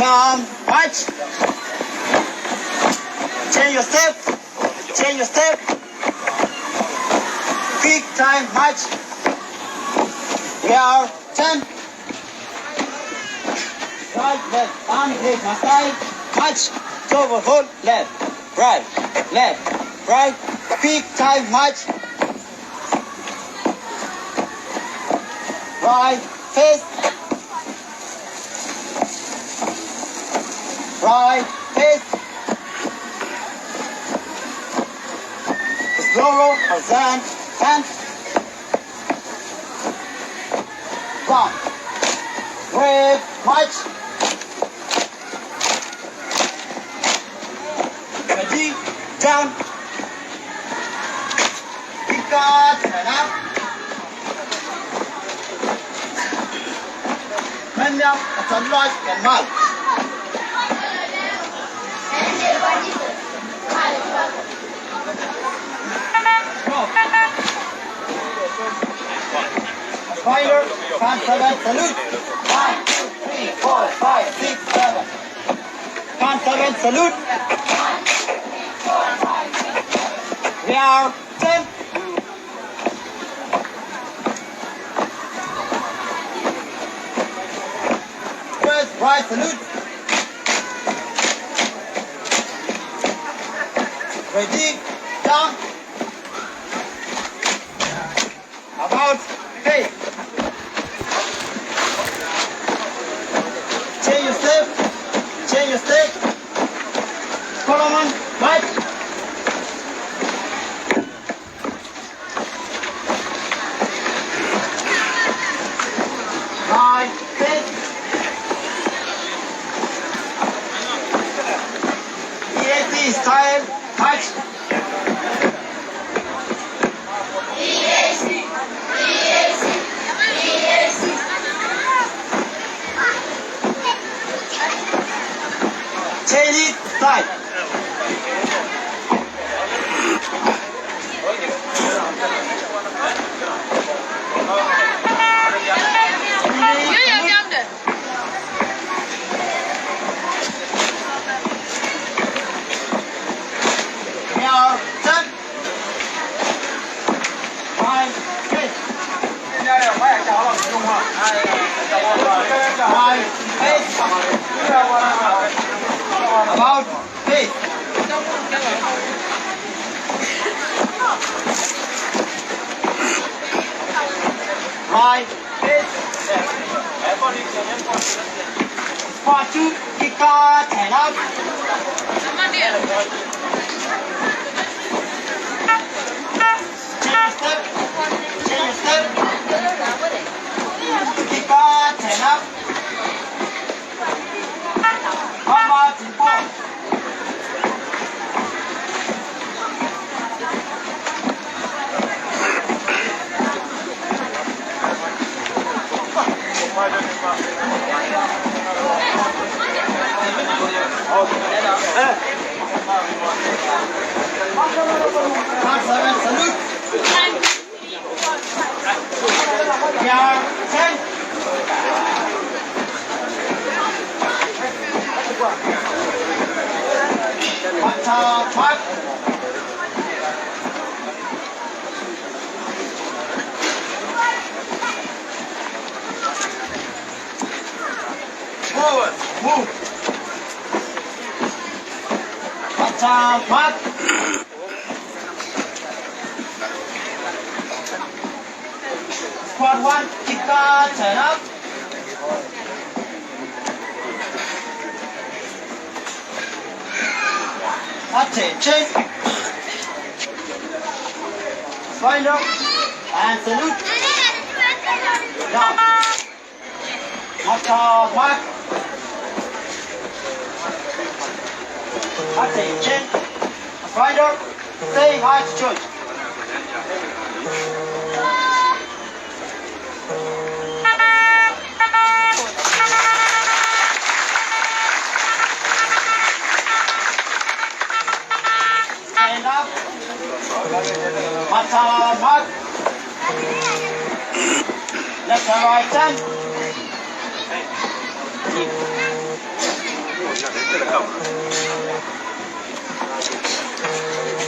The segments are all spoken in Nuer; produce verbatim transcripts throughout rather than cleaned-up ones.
Come, march. Change your step. Change your step. Quick time, march. We are ten. Right, left, and left, my side. March. Double hold, left, right, left, right. Quick time, march. Right, face. Right, face. Slower than ten. One. Wave, march. Ready, down. Kick out and up. Mɛn nhiam a tɔ̱ lɔc kɛn mal. Fighter, kan seven, salute. One, two, three, four, five, six, seven. Kan seven, salute. We are ten. First, right, salute. Ready, down. About face. Change your step. Change your step. Follow man. Right. Right. Face. E A C style. March. Chinese style. About face. Right. Face. Spot two. Kick out and up. Change step. Change step. Kick out and up. Mama, Forward, move. Attack, march. Squad one, kick out and up. Attention. Find up and salute. Down. March, march. Attention. Rider, say hi to church. Stand up. March, march. Left and right hand.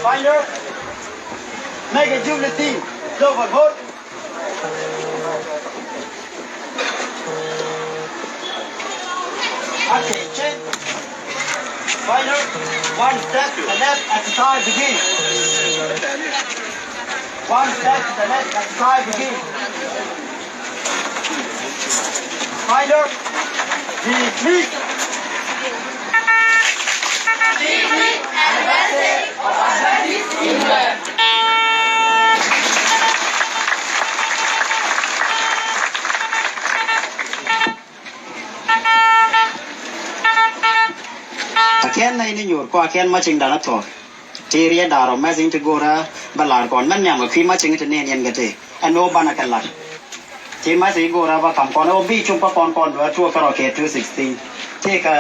Finder, make a jubilee theme, double vote. Okay, change. Finder, one step to the left, exercise begin. One step to the left, exercise begin. Finder, dismiss. A kɛn nɛy ni nyuur kua kɛn macing dan a thɔɔk. Ti riet da̱a̱r ɔ mɛthi̱n ti go̱o̱rä bä la̱r kɔn mɛn nhiam kɛ kui̱ macing ti nɛn yɛn kɛ ti ɛn ɣöö banɛ kɛ la̱r. Ti mɛthi̱n ti go̱o̱rä bä ka̱m kɔn ɣöö bi cup kä kɔn kɔn dueer tuɔɔk kärɔ̱ kɛ two sixteen. Ti kɛ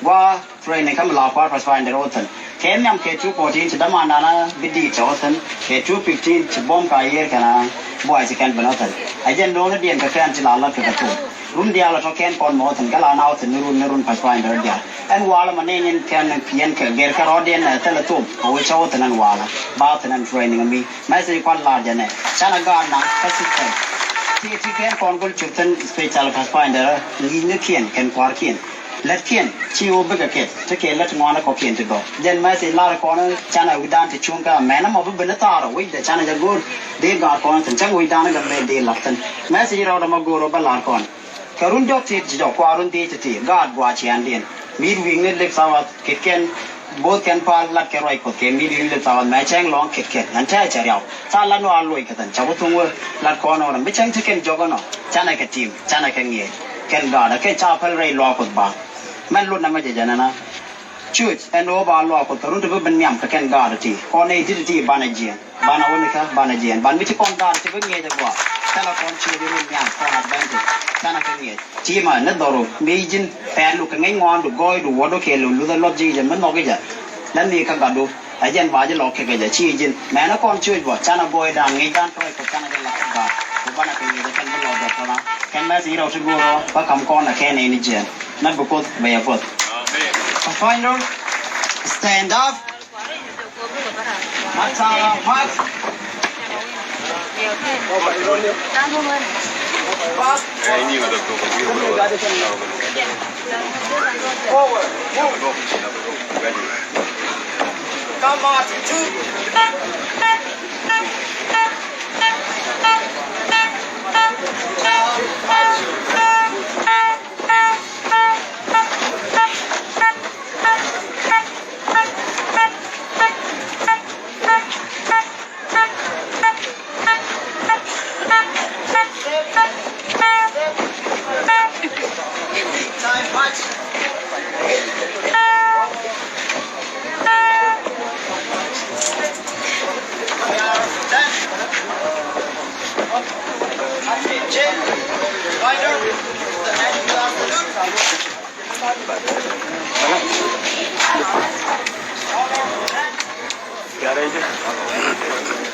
gua̱a̱ training kä mi la kua̱r Pathfinder ɣöö thi̱n kɛ nhiam kɛ two fourteen ti dämandan a bi di̱i̱t cɛ ɣöö thi̱n kɛ two fifteen ti buɔ̱m ka yiër kɛn a buay ti kɛn ben ɣöö thi̱n. Ɛ jɛn do̱n i̱ diɛn kɛ kɛn ti la la̱t kɛ kɛ thok. Run diaal a tɔ kɛn kɔn mɔ thi̱n kɛ la na wä thi̱n ni run ni run Pathfinder diaal. Ɛn walä ma nɛn in kɛn piɛn kɛ gɛr kɛ rɔɔdiɛn ɛ thilɛ thom kɛ wä cä wä thi̱n ɛn walä ba thi̱n ɛn training mi message kuan lar jɛ nɛ canɛ gaat na kä system. Ti ti kɛn kɔn gol cuk thi̱n special Pathfinder ŋi̱i̱cnikiɛn kɛn kua̱rkiɛn. Lätkiɛn ci wä bikɛ kɛt ti kɛ lät ŋuan kɔkiɛn ti gɔk jɛn message lar kɔn canɛ wi̱dan ti cuŋ kä mɛn ɛmɔ bi ben thaar wi̱cdɛ canɛ jɛ go̱o̱r. Dee gaat kɔn thi̱n cäŋ wi̱dan gɛ mɛ dee lat thi̱n message rɔɔdɛ ma go̱o̱r wä bä lar kɔn. Kɛ run jɔk tit ji̱ jɔk kua run dhiec ti̱ti̱ gaat gua̱a̱ ciaŋdiɛn. Midweek ni lip Sabath kit kɛn bo̱o̱th kɛn pa̱a̱l lat kɛ ruac Kuɔth kɛ midweek ni lip Sabath mɛ cäŋ lɔ̱ŋ kit kɛn ɛn tɛ̈ cɛ riaw. Thaal lat ni ɣɔaa loc kɛ thi̱n cɛ ku thuŋ wä lat kɔn ɣɔn mi cäŋ ti kɛn jɔk ɛnɔ. Canɛ kɛ tim canɛ kɛ ŋi̱eec kɛn gaat ɛ kɛn ca päl rɛy luaak Kuɔth ba. Mɛn lot nɛmɛ jɛ jɛn ɛna. Cuc ɛn ɣöö ba luaak Kuɔth kɛ run ti bi ben nhiam kɛ kɛn gaat ɛ ti kɔn nɛy di̱t ɛ ti banɛ jiɛɛn. Banɛ wä ni kä banɛ jiɛn ban mi ci kɔn gaat ci bi ŋiɛc agua. Thilɛ kɔn ci wä di run nhiam kɔn advantage. Canɛ kɛ ŋiɛc ci ma ni dhɔru mi ji̱n pɛn du kɛ ŋiɛc ŋuan du gɔɔy du wä du kɛ lu luthɛ luɔth ji̱ jɛ mi nhɔk i̱ jɛ. Lɛ mi kä gatdu ɛ jɛn ba ji̱ lɔk kɛ kɛ jɛ ci ji̱n mɛn ni kɔn ci wä bɔ canɛ gɔɔy dan ŋiɛc dan tɔɔc kɛ canɛ jɛ lak kä gaat. Ku banɛ kɛ ŋiɛc ɛ kɛn bi lɔk dɔk tɔna kɛn mɛ si rɛw ti go̱o̱r ɔ bä kam kɔn ɛ kɛn nɛy ni jiɛn. Nä bi Kuoth bɛ yɛ puɔth. Pathfinder, stand up. Mata, march. Forward, move. Come out, two.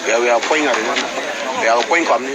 Wiaa, wiaa puɔ̱ny ŋa̱t, wiaa puɔ̱ny kɔamni.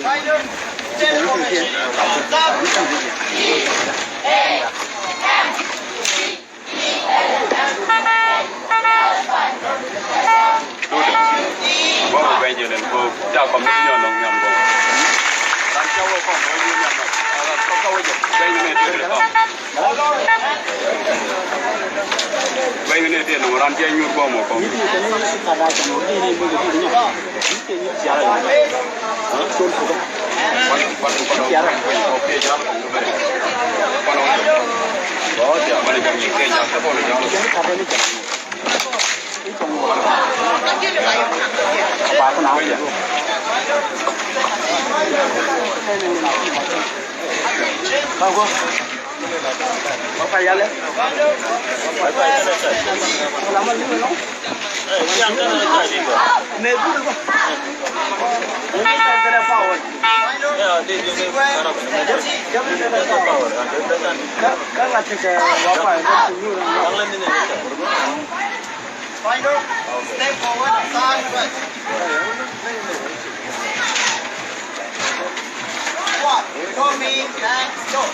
Finder, step forward and sign first. One, show me and stop.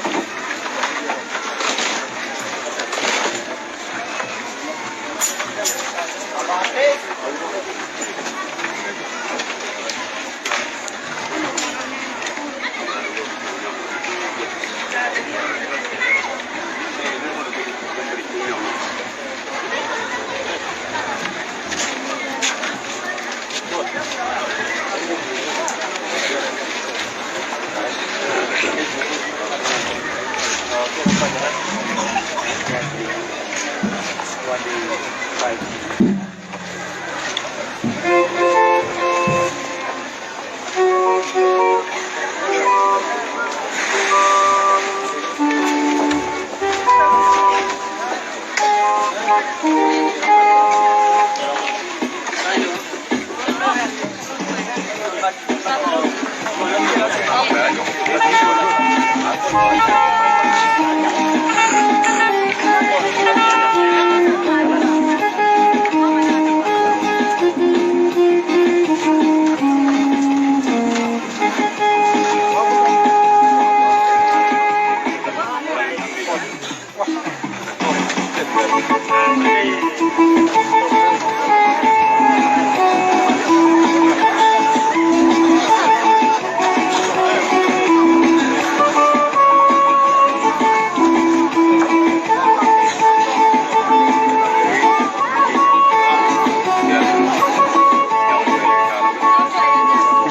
Di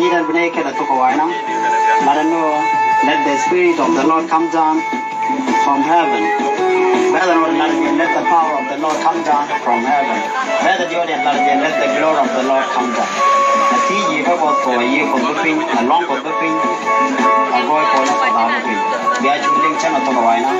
dan bi nɛy kɛl a thok ɛ wa̱a̱ naŋ. Lat ɛn ɣöö, let the Spirit of the Lord come down from heaven. Bɛ̈th ɛn ɣöö lat, let the power of the Lord come down from heaven. Bɛ̈th ɛ diɔ̱ɔ̱k diɛn lat, let the glory of the Lord come down. A thiec yiëë kä Kuɔth kɛ ɣöö a yiëë Kuɔth bä piny, a luaŋ Kuɔth bä piny, a gɔɔy Kuɔth ni Kuɔth a bä piny. Bia cu liŋ cäŋ a thok ɛ wa̱a̱ naŋ.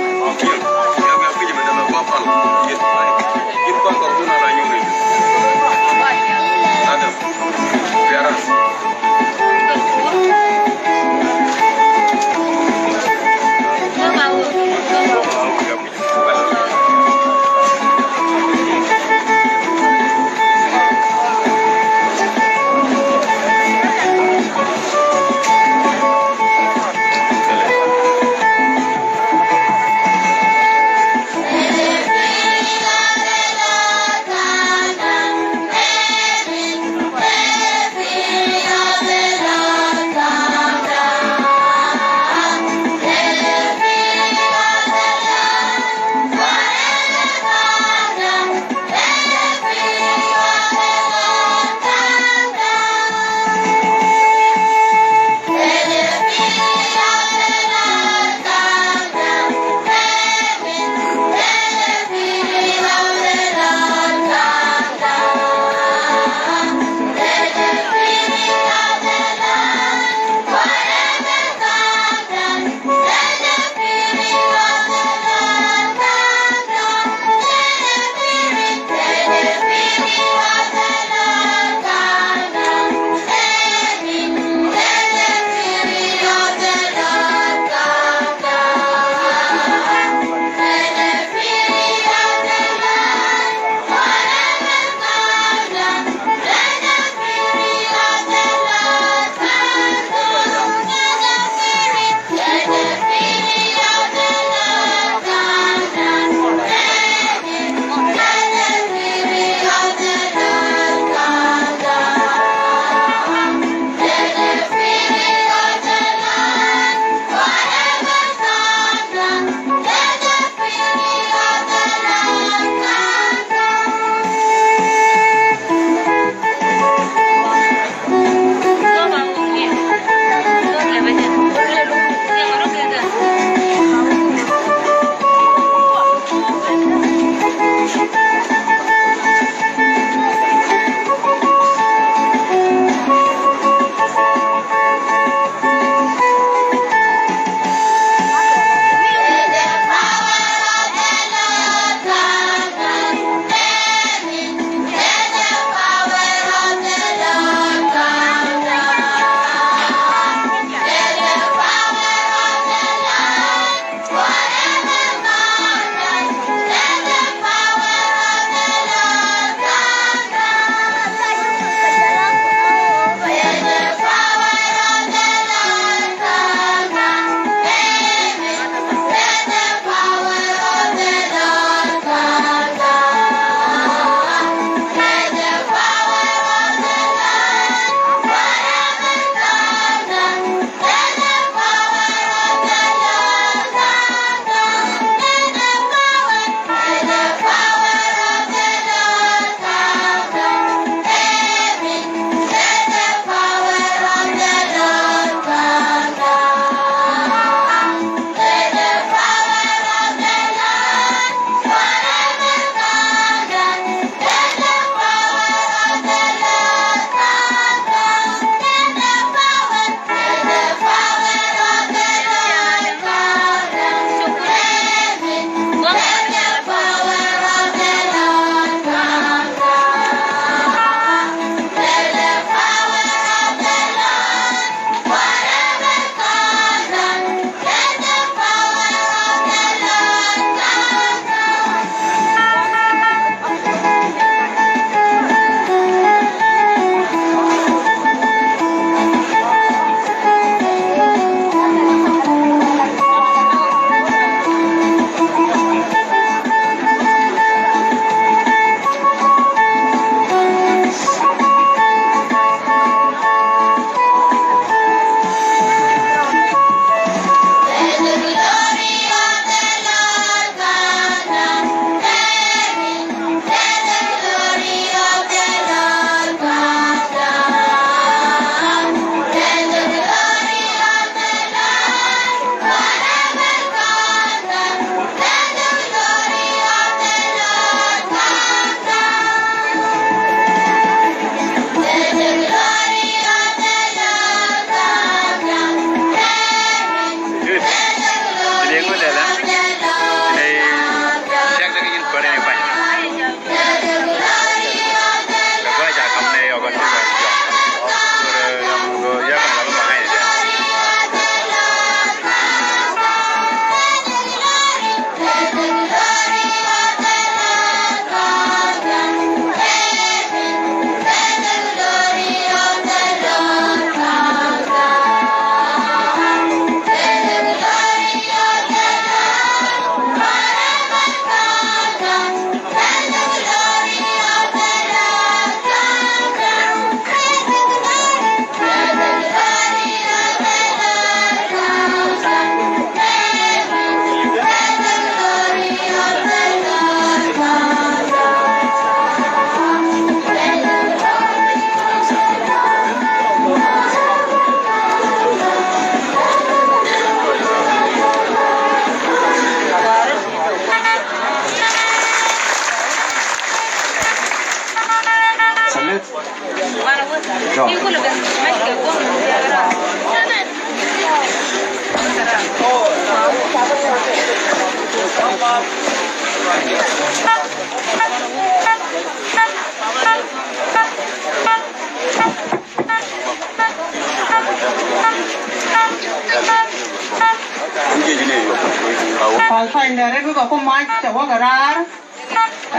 Pal pa̱ny dɛ rɛp bä ku mac cɛ wä kɛ raar.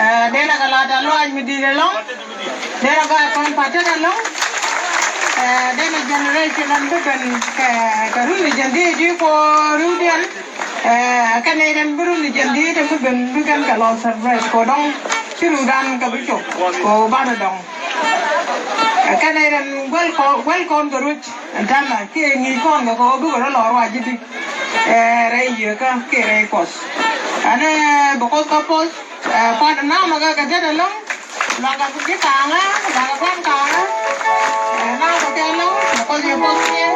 Ɛ, denɛ kɛ lat a lɔaac mi di̱i̱t ɛlɔ̱ŋ. Denɛ gaat kɔn pa̱t tɛn ɛlɔ̱ŋ. Ɛ, denɛ generation ɛn bi ben kɛ, kɛ run i̱ jɛn di̱i̱t i̱ kuɔ ri̱wdiɛn. Ɛ, kɛnɛ den bi run i̱ jɛn di̱i̱t ɛn bi ben bi kɛn kɛ lɔ celebrate kɛ dɔ̱ŋ. Ci ri̱wdan kɛ bi cop kɛ banɛ dɔ̱ŋ. Ɛ, kɛnɛ den guɛl kɔn, guɛl kɔn kɛ ruc. Ɛn täämɛ kiɛ ŋi̱i̱c kɔn kɛ kɛ ɣöö bikɛ rɔ lɔɔr ruac ji̱ di̱t. Ɛ, rɛy yieekä kiɛ rɛy Kuɔth. Ɛn ɛ bi Kuoth kä poth. Ɛ, kuat namä kɛ kɛ tet ɛlɔ̱ŋ. Luaŋkɛ ji̱ ka̱a̱ŋä, luaŋkɛ kuan ka̱a̱ŋä. Ɛ, namä kɛ ɛlɔ̱ŋ, bi Kuoth yɛ poth kiɛ.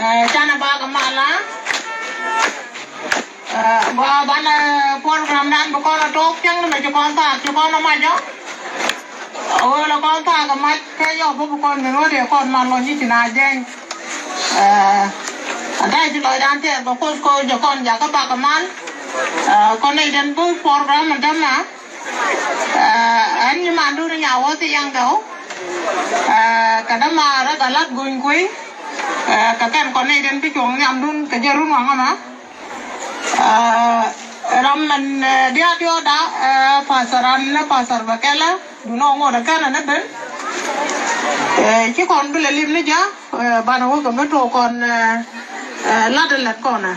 Ɛ, canɛ bakɛ mal a. Ɛ, gua banɛ program dan bi kɔn a tok cäŋ ni mɛ ci kɔn thaak ci kɔn a mac ɔ. A wee lɛ kɔn thaak a mac kɛ yɔp bi kɔn min wä dee kɔn mal lɔ nyi ci na jɛny. Ɛ, a ta̱y ci lɔcdan tɛth kɛ Kuoth kɛ jɛ kɔn jakä bakɛ mal. Ɛ, kɔn nɛy den bi program a dämɛ. Ɛ, ɛn nyi mandun nya wä thi yaŋ kɛ ɔ. Ɛ, kɛ dämɛ rɛ kɛ lat guny kui̱. Ɛ, kɛ kɛn kɔn nɛy den bi cuɔ̱ŋ nhiamdun kɛ jɛ run waŋä mɛ. Ɛ, ram mɛn, ɛ, diaal diɔ̱ɔ̱da, ɛ, pastor an ni pastor bɛ kɛlɛ dun ɔ ŋot ɛ kɛn ɛ ni ben. Ɛ, ci kɔn bi lɛ lim ni jɛ, ɛ, banɛ wä kɛ mi tok kɔn, ɛ, ɛ, lat ɛ lɛt kɔn ɛ.